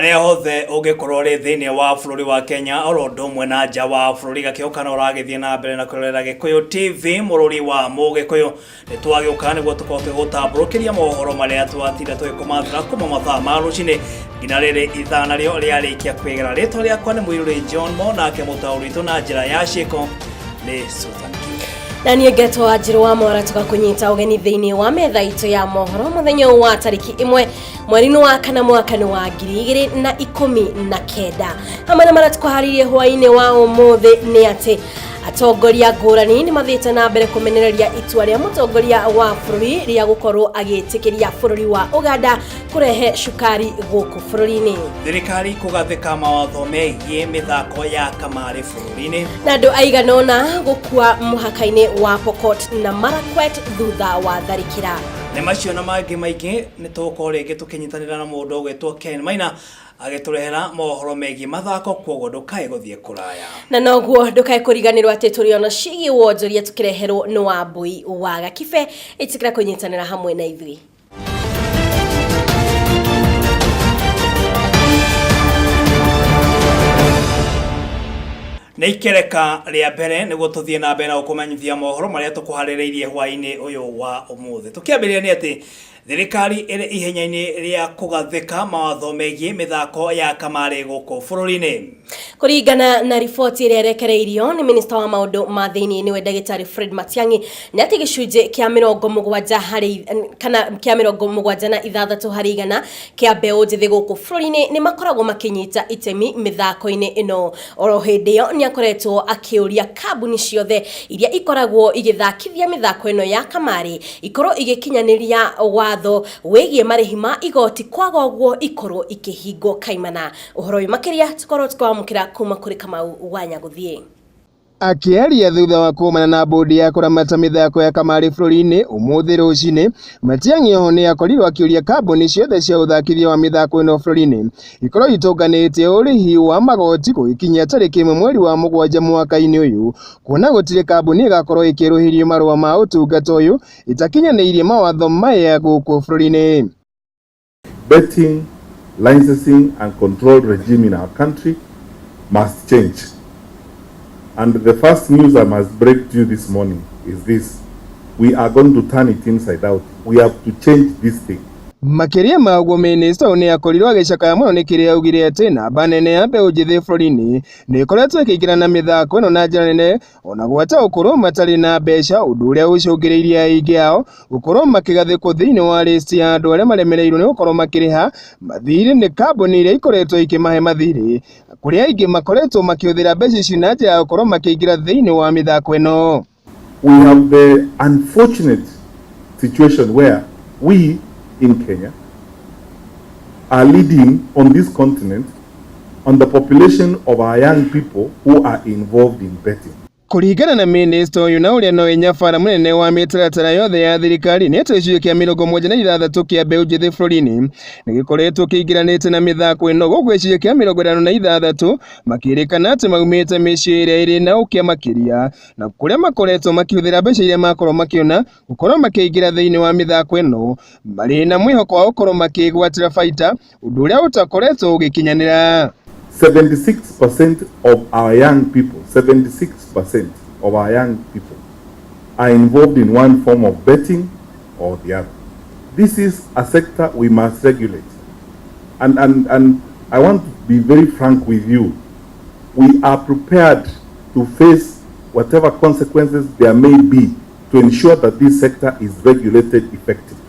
Harĩa hothe ũngĩkorwo ũrĩ thĩinĩ wa bũrũri wa Kenya oro ũndũ ũmwe na nja wa bũrũri, gakĩo kana ũragĩthiĩ na mbere na kwĩrorera Gĩkũyũ TV, mũrũri wa Mũgĩkũyũ. Nĩ twagĩũka nĩguo tũkorwo tũgĩgũtambũrũkĩria mohoro marĩa twatinda tũgĩkũmathĩra kuma mathaa ma rũcinĩ nginya rĩrĩ ithaa narĩo rĩarĩkia kwĩgera. Rĩtwa rĩakwa nĩ Mũirũrĩ John Mo, nake mũtaũri witũ na njĩra ya ciĩko nĩ Susan Kibe. Na niĩ ngetwo Wanjirũ wa Mwara, tũgakũnyita ũgeni thĩinĩ wa metha itũ ya mohoro mũthenya ũyũ wa tarĩki 1 mweri-inĩ wa kana mwaka-inĩ wa 2019. Hamwe na marĩa tũkũharĩirie hwaĩ-inĩ wa ũmũthĩ nĩ atĩ atongoria ngũrani nĩ mathiĩte na mbere kũmenereria itua rĩa mũtongoria wa bũrũri rĩa gũkorwo agĩtĩkĩria bũrũri wa Ũganda kũrehe cukari gũkũ bũrũri-inĩ. Thirikari kũgathĩka mawatho megiĩ mĩthako ya kamarĩ bũrũri-inĩ. Na andũ aigana ũna gũkua mũhaka-inĩ wa Pokot na Marakwet thutha wa tharĩkĩra. Nĩ macio na mangĩ maingĩ, nĩ tũgũkorwo rĩngĩ tũkĩnyitanĩra na mũndũ ũgwĩtwo Ken Maina agĩtũrehera mohoro megiĩ mathako, kwoguo ndũkae gũthiĩ kũraya. Na noguo ndũkae kũriganĩrwo atĩ tũrĩ ona ciĩgiĩ wonjoria tũkĩreherwo nĩ Wambui wa Gakibe. Ĩtĩkĩra kũnyitanĩra hamwe na ithuĩ. Nĩ ikereka rĩa mbere nĩguo tũthiĩ na mbere na gũkũmenyithia mohoro marĩa tũkũharĩrĩirie hwaĩ-inĩ ũyũ wa ũmũthĩ. Tũkĩambĩrĩria nĩ atĩ thirikari ĩrĩ ihenya-inĩ rĩa kũgathĩka mawatho megiĩ mĩthako ya kamarĩ gũkũ bũrũri-inĩ. Kũringana na riboti ĩrĩa ĩrekereirio nĩ minista wa maũndũ ma thĩinĩ nĩwe ndagĩtarĩ Fred Matiang'i, nĩ atĩ gĩcunjĩ kĩa 70 harĩ kana kĩa 76 harĩ igana kĩa mbeũ njĩthĩ gũkũ bũrũri-inĩ nĩ makoragwo makĩnyita itemi mĩthako-inĩ ĩno. Oro hĩndĩ ĩyo nĩ akoretwo akĩũria kambuni ciothe iria ikoragwo igĩthakithia mĩthako ĩno ya kamarĩ ikorwo igĩkinyanĩria watho wĩgiĩ marĩhi ma igoti, kwaga ũguo ikorwo ikĩhingwo kaimana. Ũhoro ũyũ makĩria tũkorwo tũkĩwamũkĩra kuma kũrĩ Kamau wa Nyagũthiĩ. Akĩaria thutha wa kuumana na bodi ya kũramata mĩthako ya kamarĩ bũrũri-inĩ ũmũthĩ rũcinĩ, Matiang'i oho nĩ akorirwo akĩũria kambuni ciothe cia ũthakithia wa mĩthako ĩno bũrũri-inĩ ikorwo itũnganĩtie ũrĩhi wa magoti gũgĩkinyia tarĩki 1 mweri wa 7 mwaka-inĩ ũyũ, kuona gũtirĩ kambuni ĩgakorwo ĩkĩerũhĩrio marũa ma ũtungata ũyũ ĩtakinyanĩirie mawatho maya gũkũ bũrũri-inĩ. Betting, licensing and control regime in our country must change. And the first news I must break to you this morning is this. We are going to turn it inside out. We have to change this thing. Makĩria ma ũguo, minista ũyũ nĩ akorirwo agĩcakaya mũno nĩ kĩrĩa augire atĩ namba nene ya mbeũ njĩthĩ bũrũri-inĩ nĩ ĩkoretwo ĩkĩingĩra na mĩthako ĩno na njĩra nene ona gwata gũkorwo matarĩ na mbeca, ũndũ ũrĩa ũcũngĩrĩirie aingĩ ao gũkorwo makĩgathĩkwo thĩinĩ wa listi ya andũ arĩa maremereirwo nĩ gũkorwo makĩrĩha mathirĩ nĩ kambuni iria ikoretwo ikĩmahe mathirĩ, kũrĩa aingĩ makoretwo makĩhũthĩra mbeca ici na njĩra ya gũkorwo makĩingĩra thĩinĩ wa mĩthako ĩno. We have the unfortunate situation where we in Kenya are leading on this continent on the population of our young people who are involved in betting. Kũringana na minista ũyũ na ũrĩa nowe nyabara mũnene wa mĩtaratara yothe ya thirikari, nĩ atĩ gĩcunjĩ kĩa 76 kĩa mbeũ njĩthĩ bũrũri-inĩ nĩ gĩkoretwo kĩingĩranĩte na mĩthako ĩno, gũkũ gĩcunjĩ kĩa 56 makĩrĩkana atĩ maumĩte mĩciĩ ĩrĩa ĩrĩ na ũkĩa makĩria, na kũrĩa makoretwo makĩhũthĩra mbeca iria makorwo makĩona gũkorwo makĩingĩra thĩinĩ wa mĩthako ĩno marĩ na mwĩhoko wa gũkorwo makĩgwatĩra baita, ũndũ ũrĩa ũtakoretwo ũgĩkinyanĩra. 76% of our young people, 76% of our young people are involved in one form of betting or the other. This is a sector we must regulate. And I want to be very frank with you. We are prepared to face whatever consequences there may be to ensure that this sector is regulated effectively.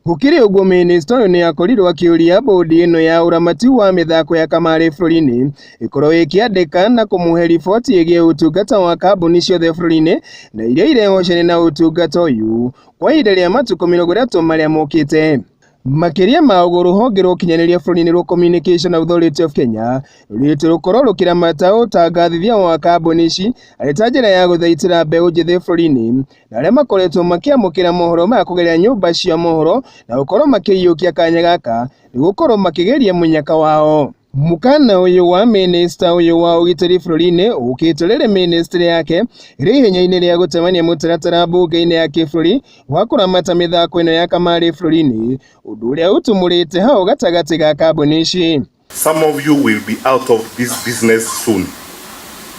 Gũkĩrĩ ũguo, minista ũyũ nĩ akorirwo akĩũria bodi ĩno ya ũramati wa mĩthako ya kamarĩ bũrũri-inĩ ĩkorwo ĩkĩandĩka na kũmũhe riboti ĩgiĩ ũtungata wa kambuni ciothe bũrũri-inĩ na iria irehoceire na ũtungata ũyũ kwa ihinda rĩa matukũ 30 marĩa mokĩte. Makĩria ma ũguo, rũhonge rwa ũkinyanĩria bũrũri-inĩ rwa Communication Authority of Kenya rũrĩtwo rũkorwo rũkĩramata ũtangathithia wa kambuni ici arĩ ta njĩra ya gũthaitĩra mbeũ njĩthĩ bũrũri-inĩ na arĩa makoretwo makĩamũkĩra mohoro maya kũgerera nyũmba cia mohoro na gũkorwo makĩiyũkia kanya gaka nĩ gũkorwo makĩgeria mũnyaka wao. Mũkana ũyũ wa minista ũyũ wa ũgitĩri bũrũri-inĩ ũkĩte rĩrĩ ministry yake ĩrĩ ihenya-inĩ rĩa gũtabania mũtaratara mbunge-inĩ ya kĩbũrũri wa kũramata mĩthako ĩno ya kamarĩ bũrũri-inĩ, ũndũ ũrĩa ũtumũrĩte hau gatagatĩ ga kambuni ici. Some of you will be out of this business soon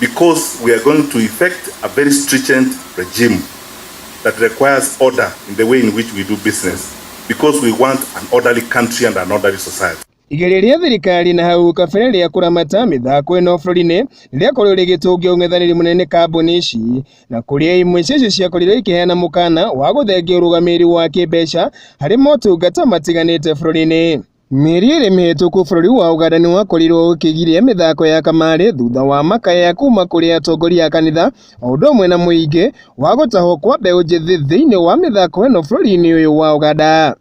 because we are going to effect a very stringent regime that requires order in the way in which we do business because we want an orderly country and an orderly society. Igeria rĩa thirikari na hau kabere rĩa kũramata mĩthako ĩno bũrũri-inĩ nĩrĩakorirwo rĩgĩtũngia ũng'ethanĩri mũnene kambuni ici na kũrĩa imwe ciacio ciakorirwo ikĩheana mũkana wa gũthengia ũrũgamĩrĩri wa kĩmbeca harĩ motungata matiganĩte bũrũri-inĩ. Mĩeri ĩrĩ mĩhĩtũku bũrũri wa Uganda nĩwakorirwo ũkĩgiria mĩthako ya kamarĩ thutha wa makaya kuma kũrĩ atongoria a kanitha o ũndũ ũmwe na mũingĩ wa gũtahwo kwa mbeũ njĩthĩ thĩinĩ wa mĩthako ĩno bũrũri-inĩ ũyũ wa Uganda.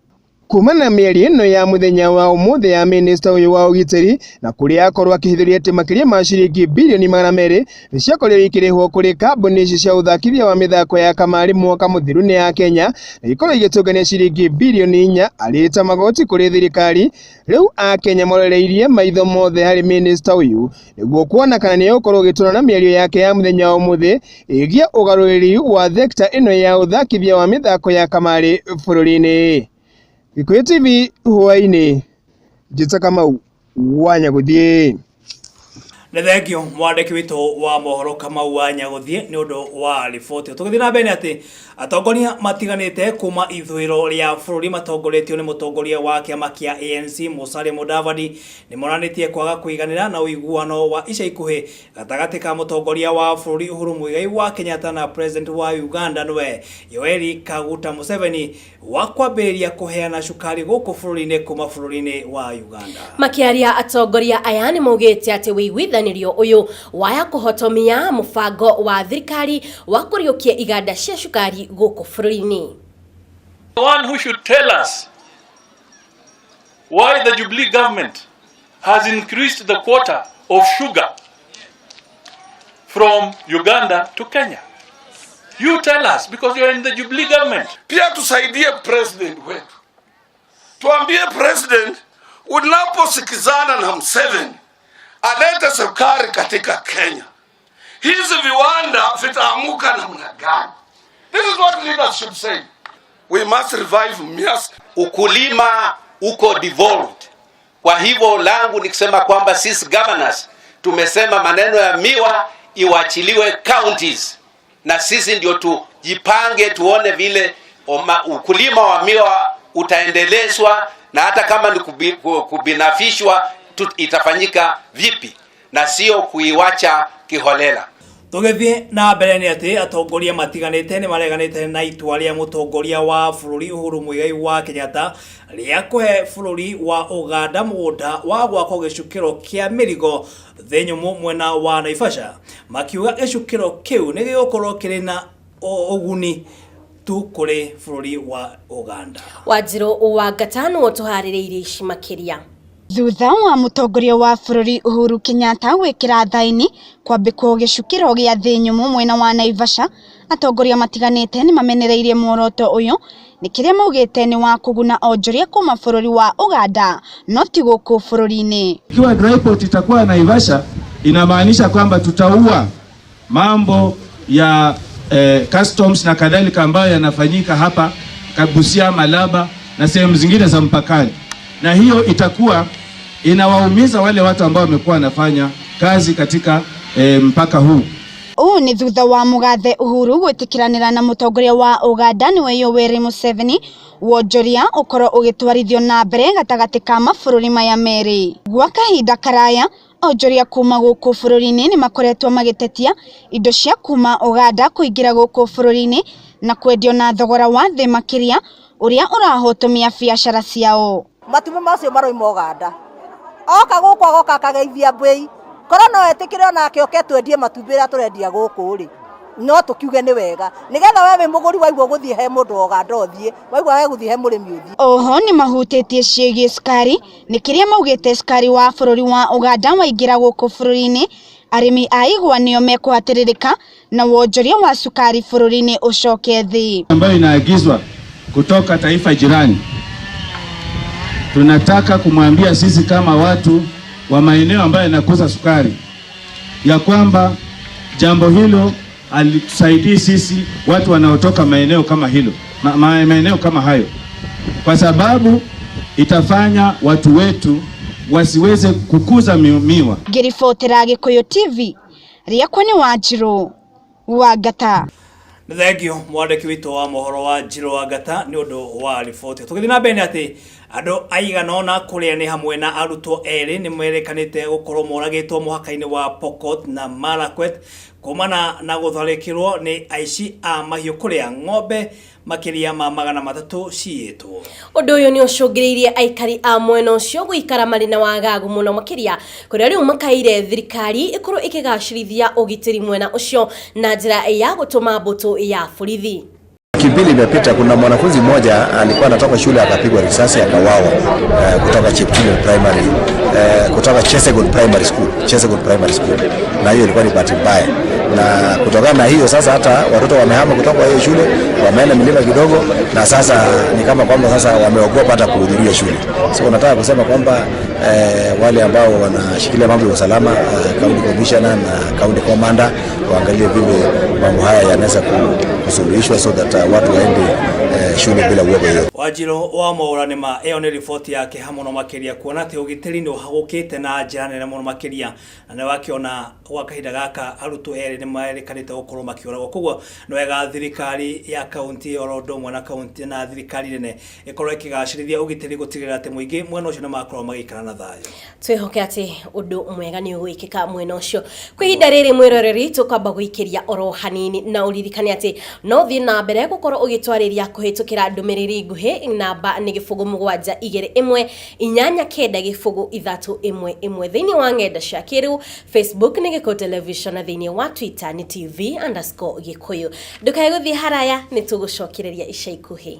Kumana na mĩario ĩno ya mũthenya wa ũmũthĩ ya minista ũyũ wa ũgitĩri na kũrĩa akorwo akĩhithũria atĩ makĩria ma ciringi bilioni 200 nĩciakorirwo ikĩrĩhwo kũrĩ kambuni ici cia ũthakithia wa mĩthako ya kamarĩ mwaka mũthiru nĩ ya Kenya na ikorwo igĩtũngania ciringi bilioni 4 arĩ ta magoti kũrĩ thirikari. Rĩu akenya morereirie maitho mothe harĩ minista ũyũ nĩguo kuona kana nĩegũkorwo ũgĩtũra na mĩario yake ya mũthenya wa ũmũthĩ ĩgiĩ ũgarũrĩri wa thekta ĩno ya ũthakithia wa mĩthako ya kamarĩ bũrũri-inĩ. Gikuyu TV hwaini, Njĩta Kamau wa Nyagũthiĩ. Nĩ thengio mwandĩki witũ wa mohoro Kamau wa Nyagũthiĩ nĩ ũndũ wa riboti. Tũgĩthiĩ na mbere nĩ atĩ atongoria matiganĩte kuma ithũĩro rĩa bũrũri matongoretio nĩ mũtongoria wa kĩama kĩa ANC Musalia Mudavadi nĩ monanĩtie kwaga kũiganĩra na ũiguano wa ica ikuhĩ gatagatĩ ka mũtongoria wa bũrũri Uhuru Muigai wa Kenyatta na president wa Uganda nĩwe Yoweri Kaguta Museveni wa kwambĩrĩria kũheana cukari gũkũ bũrũri-inĩ kuma bũrũri-inĩ wa Uganda. Makiaria atongoria aya nĩ maugĩte atĩ wĩiguithanĩrio ũyũ waya kũhotomia mũbango wa thirikari wa kũriũkia iganda cia cukari gũkũ bũrũri-inĩ. The one who should tell us why the Jubilee government has increased the quota of sugar from Uganda to Kenya. You tell us because you're in the Jubilee government. Pia tusaidie president wetu, tuambie president, unaposikizana na Museveni alete sukari katika Kenya, hizi viwanda vitaamuka namna gani? This is what leaders should say. We must revive Mias. Ukulima uko devolved. Kwa hivyo langu ni kusema kwamba sisi governors tumesema maneno ya miwa iwachiliwe counties, na sisi ndio tujipange tuone vile ukulima wa miwa utaendelezwa, na hata kama ni kubinafishwa itafanyika vipi, na sio kuiwacha kiholela. Tũgĩthiĩ na mbere nĩ atĩ atongoria matiganĩte nĩ mareganĩte na itua rĩa mũtongoria wa bũrũri Uhuru Muigai wa Kenyatta rĩa kũhe bũrũri wa Uganda mũgũnda wa gwakwo gĩcukĩro kĩa mĩrigo thĩ nyũmũ mwena wa Naivasha, makiuga gĩcukĩro kĩu nĩ gĩgũkorwo kĩrĩ na ũguni tu kũrĩ bũrũri wa Uganda. Wanjirũ wa Gatano ũtũharĩrĩirie ici makĩria. Thutha wa mũtongoria wa bũrũri Uhuru Kenyatta gwĩkĩra thaĩni kwambĩkwo gĩcukĩro gĩa thĩ nyũmũ mwena wa Naivasha, atongoria matiganĩte nĩmamenereirie muoroto ũyũ nĩ kĩrĩa maugĩte nĩ wa kũguna onjoria kuma bũrũri wa Uganda no ti gũkũ bũrũri-inĩ. Ikiwa dry port itakuwa Naivasha, inamaanisha kwamba tutaua mambo ya customs na kadhalika ambayo yanafanyika hapa Kabusia, Malaba na sehemu zingine za mpakani, na hiyo itakuwa inawaumiza wale watu ambao wamekuwa wanafanya kazi katika mpaka huu. Ũũ nĩ thutha wa mũgathe Uhuru gwĩtĩkĩranĩra na mũtongoria wa Uganda nĩwe Yoweri Museveni wonjoria ũkorwo ũgĩtwarithio na mbere gatagatĩ ka mabũrũri maya merĩ. Gwa kahinda karaya onjoria kuma gũkũ bũrũri-inĩ nĩmakoretwo magĩtetia indo cia kuma Uganda kũingĩra gũkũ bũrũri-inĩ na kwendio na thogora wa thĩ makĩria ũrĩa ũrahotomia biacara ciao. Matumbĩ macio maroima Uganda oka gũkũ agoka akageithia mbei korwo no etĩkĩre onake oke twendie matumbĩ ũrĩa tũrendia gũkũ rĩ no tũkiuge nĩ wega nĩgetha we wĩ mũgũri waigua gũthiĩ he mũndũ wa Uganda ũthiĩ waigua we gũthiĩ he mũrĩmi ũthiĩ. Oho nĩ mahutĩtie ciĩgiĩ cukari nĩ kĩrĩa maugĩte cukari wa bũrũri wa Uganda waingĩra gũkũ bũrũri-inĩ arĩmi a igwa nĩo mekũhatĩrĩrĩka na wonjoria wa cukari bũrũri-inĩ ũcoke thĩ. Ambayo inaagizwa kutoka taifa jirani, tunataka kumwambia sisi kama watu wa maeneo ambayo yanakuza sukari ya kwamba jambo hilo alitusaidii sisi watu wanaotoka maeneo kama hilo, maeneo kama hayo, kwa sababu itafanya watu wetu Wasiweze kukuza miwa. Ngĩribotera Gĩkũyũ TV, rĩakwa nĩ Wanjirũ wa Ngata. Nĩ thengio mwandĩki witũ wa mohoro wa Njirũ wa Ngata nĩ ũndũ wa riboti. Tũgĩthiĩ na mbere nĩ atĩ andũ aigana ũna kũrĩa nĩ hamwe na arutwo erĩ nĩ merekanĩte gũkorwo moragĩtwo mũhaka-inĩ wa Pokot na Marakwet kumana na gũtharĩkĩrwo nĩ aici a mahiũ kũrĩa ng'ombe makĩria ma 300 ciyĩtwo. Ũndũ ũyũ nĩ ũcũngĩrĩirie aikari a mwena ũcio gũikara marĩ na wagagu mũno makĩria kũrĩa rĩu makaire thirikari ĩkorwo ĩkĩgacĩrithia ũgitĩri mwena ũcio na njĩra ya gũtũma mbũtũ ya borithi. Wiki mbili imepita, kuna mwanafunzi mmoja alikuwa anatoka shule akapigwa risasi akauawa, kutoka Cheptulin Primary, kutoka Chesegon Primary School, Chesegon Primary School, na hiyo ilikuwa ni bahati mbaya, na kutokana na hiyo sasa hata watoto wamehama kutoka hiyo shule, wameenda milima kidogo, na sasa ni kama kwamba sasa wameogopa hata kuhudhuria shule. So nataka kusema kwamba wale ambao wanashikilia mambo ya usalama, county commissioner na county commander waangalie vile mambo haya yanaweza kusuluhishwa so that watu waende shule bila uoga hiyo. Wanjirũ wa Mwaũra nĩ ma ĩyo nĩ riboti yake hamwe mũno makĩria kuona atĩ ũgitĩri nĩ ũhagũkĩte na njĩra nene mũno makĩria na nĩ wakĩona gwa kahinda gaka arutwo erĩ nĩ merĩkanĩte gũkorwo makĩũragwo. Koguo nĩ wega thirikari ya kaunti oro ũndũ ũmwe na kaunti na thirikari nene ĩkorwo ĩkĩgacĩrithia ũgitĩri gũtigĩrĩra atĩ mũingĩ mwena ũcio nĩ makorwo magĩikara na thayũ. Twĩhoke atĩ ũndũ mwega nĩ ũgwĩkĩka mwena ũcio. Kwa ihinda rĩrĩ mwĩroreri tũkwamba gũikĩria oro hanini na ũririkane atĩ no ũthiĩ na mbere gũkorwo ũgĩtwarĩria kũhĩtũkĩra ndũmĩrĩri nguhĩ namba nĩ 0721 8 9 0 3 1 1 thĩinĩ wa ng'enda cia kĩrĩu Facebook nĩ Gĩkũyũ Television na thĩinĩ wa Twitter nĩ TV_Gĩkũyũ. Ndũkae gũthiĩ haraya nĩ tũgũcokereria ica ikuhĩ.